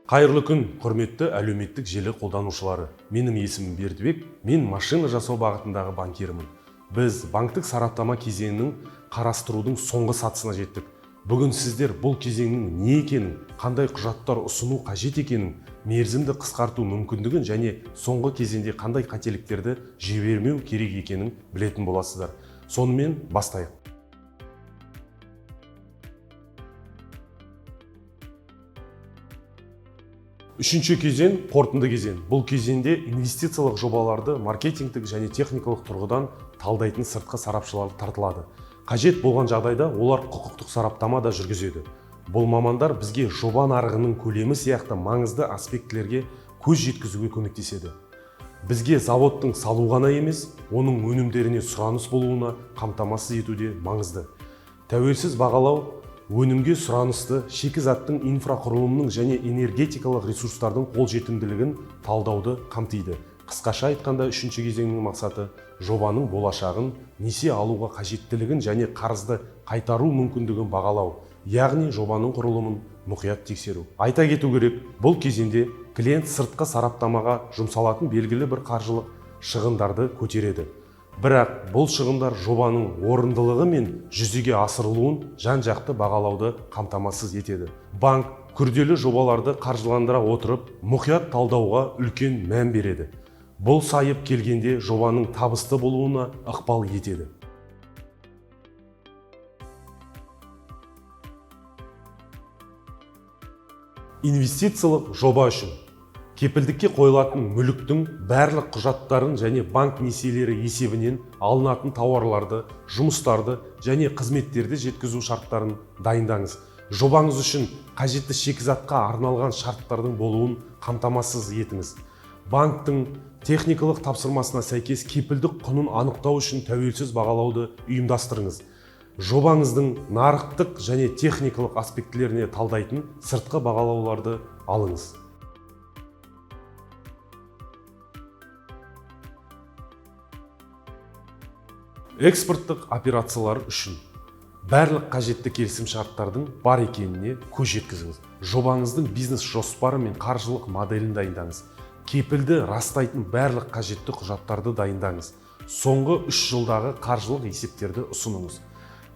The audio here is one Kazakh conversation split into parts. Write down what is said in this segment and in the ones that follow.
Қайырлы күн, құрметті әлеуметтік желі қолданушылары! Менің есімім Бердібек, мен машина жасау бағытындағы банкирмін. Біз банктік сараптама кезеңінің қарастырудың соңғы сатысына жеттік. Бүгін сіздер бұл кезеңнің не екенін, қандай құжаттар ұсыну қажет екенін, мерзімді қысқарту мүмкіндігін және соңғы кезеңде қандай қателіктерді жібермеу керек екенін білетін боласыздар. Сонымен, бастайық. Үшінші кезең – қорытынды кезең. Бұл кезеңде инвестициялық жобаларды маркетингтік және техникалық тұрғыдан талдайтын сыртқы сарапшылар тартылады. Қажет болған жағдайда олар құқықтық сараптама да жүргізеді. Бұл мамандар бізге жоба нарығының көлемі сияқты маңызды аспектілерге көз жеткізуге көмектеседі. Бізге заводтың салу ғана емес, оның өнімдеріне сұраныс болуына қамтамасыз ету де маңызды. Тәуелсіз бағалау өнімге сұранысты, шикізаттың, инфрақұрылымның және энергетикалық ресурстардың қолжетімділігін талдауды қамтиды. Қысқаша айтқанда, үшінші кезеңнің мақсаты – жобаның болашағын, несие алуға қажеттілігін және қарызды қайтару мүмкіндігін бағалау, яғни жобаның құрылымын мұқият тексеру. Айта кету керек, бұл кезеңде клиент сыртқы сараптамаға жұмсалатын белгілі бір қаржылық шығындарды көтереді. Бірақ бұл шығындар жобаның орындылығы мен жүзеге асырылуын жан-жақты бағалауды қамтамасыз етеді. Банк күрделі жобаларды қаржыландыра отырып, мұқият талдауға үлкен мән береді. Бұл сайып келгенде жобаның табысты болуына ықпал етеді. Инвестициялық жоба үшін кепілдікке қойылатын мүліктің барлық құжаттарын және банк несиелері есебінен алынатын тауарларды, жұмыстарды және қызметтерді жеткізу шарттарын дайындаңыз. Жобаңыз үшін қажетті шикізатқа арналған шарттардың болуын қамтамасыз етіңіз. Банктің техникалық тапсырмасына сәйкес кепілдік құнын анықтау үшін тәуелсіз бағалауды ұйымдастырыңыз. Жобаңыздың нарықтық және техникалық аспектілеріне талдайтын сыртқы бағалауларды алыңыз. Экспорттық операциялар үшін барлық қажетті келісім шарттардың бар екеніне көз жеткізіңіз. Жобаңыздың бизнес жоспары мен қаржылық моделін дайындаңыз. Кепілді растайтын барлық қажетті құжаттарды дайындаңыз. Соңғы 3 жылдағы қаржылық есептерді ұсыныңыз.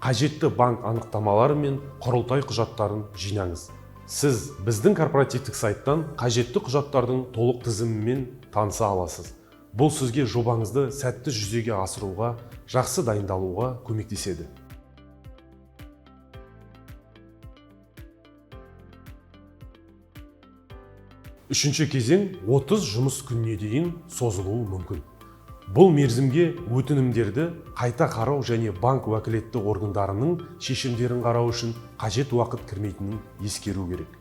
Қажетті банк анықтамалары мен құрылтай құжаттарын жинаңыз. Сіз біздің корпоративтік сайттан қажетті құжаттардың толық тізімімен таныса аласыз. Бұл сізге жобаңызды сәтті жүзеге асыруға жақсы дайындалуға көмектеседі. Үшінші кезең 30 жұмыс күніне дейін созылуы мүмкін. Бұл мерзімге өтінімдерді қайта қарау және банк уәкілетті органдарының шешімдерін қарау үшін қажет уақыт кірмейтінін ескеру керек.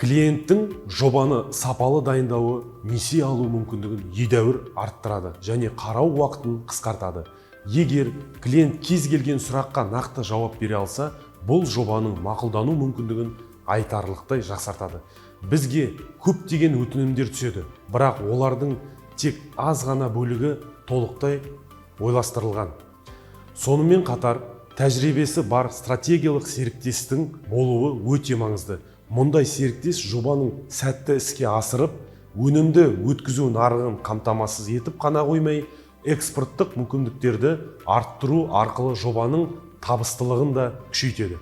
Клиенттің жобаны сапалы дайындауы несие алу мүмкіндігін едәуір арттырады және қарау уақытын қысқартады. Егер клиент кез келген сұраққа нақты жауап бере алса, бұл жобаның мақұлдану мүмкіндігін айтарлықтай жақсартады. Бізге көптеген өтінімдер түседі, бірақ олардың тек аз ғана бөлігі толықтай ойластырылған. Сонымен қатар тәжірибесі бар стратегиялық серіктестің болуы өте маңызды. Мұндай серіктес жобаның сәтті іске асырып, өнімді өткізу нарығын қамтамасыз етіп қана қоймай, экспорттық мүмкіндіктерді арттыру арқылы жобаның табыстылығын да күшейтеді.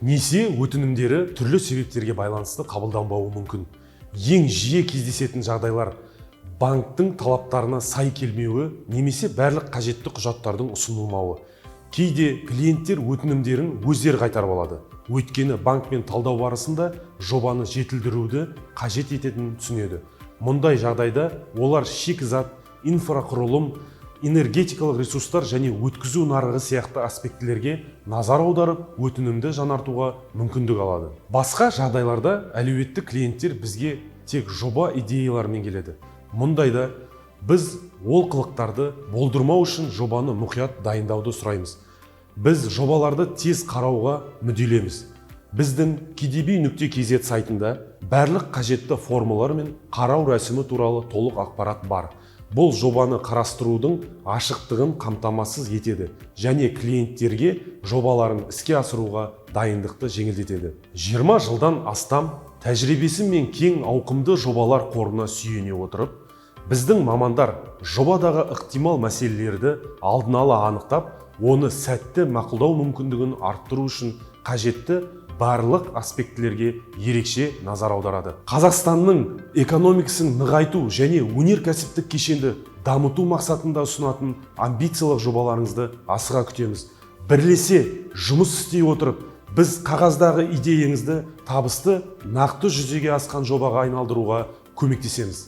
Несие өтінімдері түрлі себептерге байланысты қабылданбауы мүмкін. Ең жиі кездесетін жағдайлар – банктің талаптарына сай келмеуі немесе барлық қажетті құжаттардың ұсынылмауы. Кейде клиенттер өтінімдерін өздері қайтарып алады, өйткені банкпен талдау барысында жобаны жетілдіруді қажет ететінін түсінеді. Мұндай жағдайда олар шикізат, инфрақұрылым, энергетикалық ресурстар және өткізу нарығы сияқты аспектілерге назар аударып, өтінімді жаңартуға мүмкіндік алады. Басқа жағдайларда әлеуетті клиенттер бізге тек жоба идеяларымен келеді. Мұндайда біз олқылықтарды болдырмау үшін жобаны мұқият дайындауды сұраймыз. Біз жобаларды тез қарауға мүдделеміз. Біздің kdb.kz сайтында барлық қажетті формалар мен қарау рәсімі туралы толық ақпарат бар. Бұл жобаны қарастырудың ашықтығын қамтамасыз етеді және клиенттерге жобаларын іске асыруға дайындықты жеңілдетеді. 20 жылдан астам тәжірибесі мен кең ауқымды жобалар қорына сүйене отырып, біздің мамандар жобадағы ықтимал мәселелерді алдын ала анықтап, оны сәтті мақұлдау мүмкіндігін арттыру үшін қажетті барлық аспектілерге ерекше назар аударады. Қазақстанның экономикасын нығайту және өнеркәсіптік кешенді дамыту мақсатында ұсынатын амбициялық жобаларыңызды асыға күтеміз. Бірлесе жұмыс істей отырып, біз қағаздағы идеяңызды табысты, нақты жүзеге асқан жобаға айналдыруға көмектесеміз.